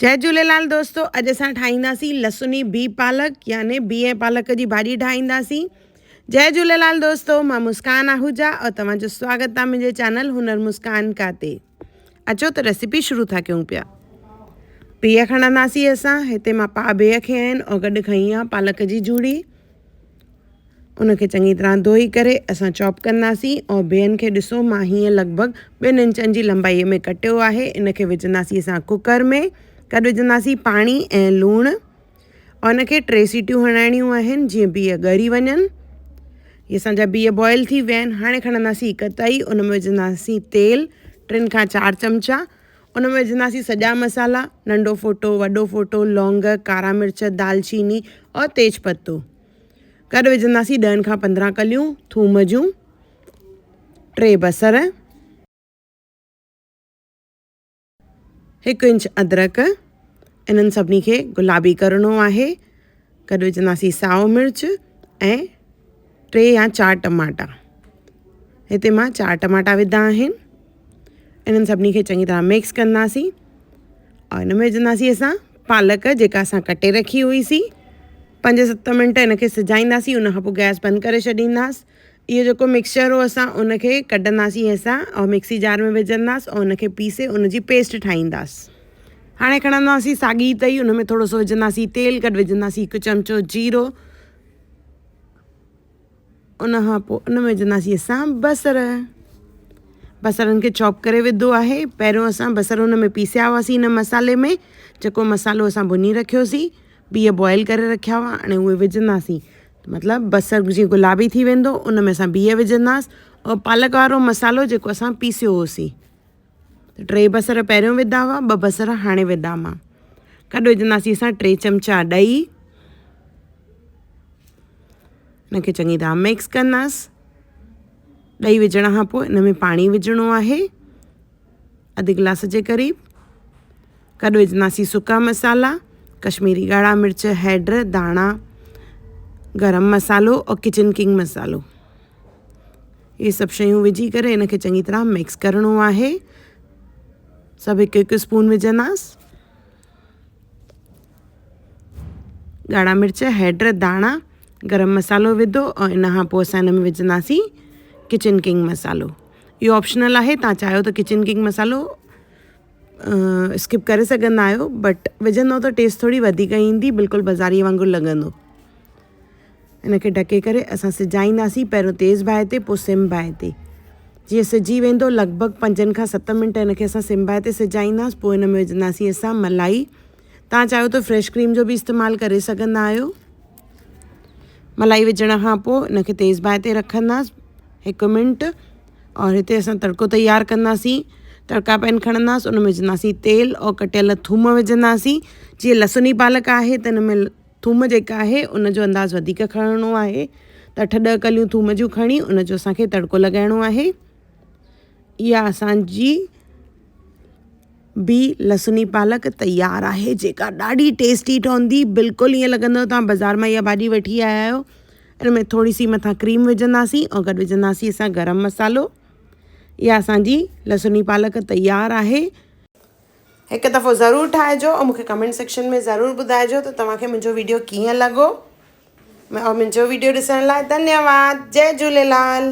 جئي جهوليلال دوستو اڄ اسان ٺاهينداسين لسني بي پالڪ يعني بي ۽ پالڪ جي ڀاڄي ٺاهينداسين جئي جهوليلال دوستو مان مسڪان آهوجا اور توهان جو سواگت آ منهنجي چينل هنر مسڪان ڪا تي اچو ته ريسيپي شروع ٿا ڪيون پيا بيهه کڻنداسين اسان هتي مان پاء بيهه کنيا آهن اور گڏ کنئي آ پالڪ جي جوڙي ان کي چڱي طرح ڌوئي ڪري اسان چاپ ڪنداسين اور بيهن کي ڏسو مان هيئن لڳ ڀڳ ٻن انچن جي لمبائي ۾ ڪٽيو آهي ان کي وجهنداسين اسان ڪوڪر ۾ گڏ وجهنداسين پاڻي ۽ لوڻ اور ان کي ٽي سيٽيون هڻائڻيون آهن جيئن بيهه ڳري وڃن هي اسان جا بيهه بوائل ٿي ويا آهن هاڻي کڻنداسين هڪ تئي ان ۾ وجهنداسين تيل ٽن کان چار چمچا ان ۾ وجهنداسين سڄا مصالحا، ننڍو ڦوٽو، وڏو ڦوٽو، لونگ، ڪارا مرچ، دالچيني اور تيج پتو. گڏ وجهنداسين ڏهن کان 15 ڪليون ٿوم جون، ٽي بصر، هڪ انچ ادرڪ، انهن سڀني کي گلابي ڪرڻو آهي. گڏ وجهنداسين سائو مرچ ۽ ٽي يا چار ٽماٽا. هتي مان چار ٽماٽا وڌا آهن. انهن سڀني کي چڱي طرح مڪس ڪنداسين اور ان ۾ وجهنداسين اسان پالڪ جيڪا اسان ڪٽي رکي هئي سي. 5 7 منٽ ان کي سجائينداسين ان کان پوء گئس بند ڪري ڇڏينداس. اهو جيڪو مڪسچر هو اسان ان کي ڪڍنداسين اسان اور مڪسي جار ۾ وجهنداس اور ان کي پيسي ان جي پيسٽ ٺاهينداس. هاڻي کڻنداسين ساڳي تئي ان ۾ ٿورو سو وجهنداسين تيل گڏ وجهنداسين هڪ چمچو جيرو ان کان پوء ان ۾ وجهنداسين اسان بصر بصرن کي چاپ ڪري وڌو آهي پهريون اسان بصر ان ۾ پيسيا هئاسين ان مصالحي ۾ جيڪو مصالحو اسان ڀڃي رکيوسين بيهه بوائل ڪري رکيا هئا هاڻي اهي وجهنداسين مطلب بصر جيئن گلابي ٿي ويندو ان ۾ اسان بيهه وجهنداس ۽ پالڪ وارو مصالحو جيڪو اسان پيسيو هوسين ٽي بصر پهريون وڌا هئا ٻه بصر هاڻي وڌا مان گڏ وجهنداسين اسان ٽي چمچا ڏهي ان کي چڱي طرح مڪس ڪنداس ڏهي وجهڻ کان پوء ان ۾ پاڻي وجهڻو آهي اڌ گلاس جي قريب گڏ وجهنداسين سڪا مصالحا ڪشميري ڳاڙها مرچ هيڊ ڌاڻا گرم مصالحو اور ڪچن ڪنگ مصالحو اهي سڀ شيون وجهي ڪري ان کي چڱي طرح مڪس ڪرڻو آهي سڀ هڪ هڪ اسپون وجهنداس ڳاڙها مرچ هيڊ ڌاڻا گرم مصالحو وڌو ۽ ان کان پوء اسان ان ۾ وجهنداسين ڪچن ڪنگ مصالحو اهو آپشنل آهي توهان چاهيو ته ڪچن ڪنگ مصالحو اسڪپ ڪري سگهندا آهيو بٽ وجهندو ته ٽيسٽ ٿوري وڌيڪ ايندي بلڪل بازاري وانگر لڳندو ان کي ڍڪي ڪري اسان سجائينداسين پهريون تيز باهه تي پوء سم باهه تي جيئن سجي ويندو لڳ ڀڳ پنجن کان ست منٽ ان کي اسان سم باهه تي سجائينداسين پوء ان ۾ وجهنداسين اسان ملائي توهان چاهيو ته فريش ڪريم جو به استعمال ڪري سگهندا آهيو ملائي وجهڻ کان پوء ان کي تيز باهه تي رکنداسين هڪ منٽ اور هتي اسان تڙڪو تيار ڪنداسين تڙڪا پين کڻنداسين ان ۾ وجهنداسين تيل اور ڪٽيل ٿوم وجهنداسين جيئن لسني پالڪ آهي ته ان ۾ ٿوم جيڪا آهي ان جو انداز وڌيڪ کڻڻو آهي ته اٺ ڏهه ڪليون ٿوم جون کڻي ان جو اسانکي تڙڪو لڳائڻو آهي اها اسانجي به لسني پالڪ تيار آهي جيڪا ڏاڍي ٽيسٽي ٺهندي بلڪل ائين لڳندو توهان بازار مان اها ڀاڄي وٺي آيا آهيو ان ۾ ٿوري سي مٿان ڪريم وجهنداسين ۽ گڏ وجهنداسين اسان گرم مصالحو اها اسانجي لسني پالڪ تيار آهي. هڪ دفعو ضرور ٺاهجو ۽ مونکي ڪمينٽ سيڪشن ۾ ضرور ٻڌائجو ته توهان کي منهنجو ويڊيو ڪيئن لڳو ۽ منهنجو ويڊيو ڏسڻ لاء ڌنيواد جئي جهوليلال.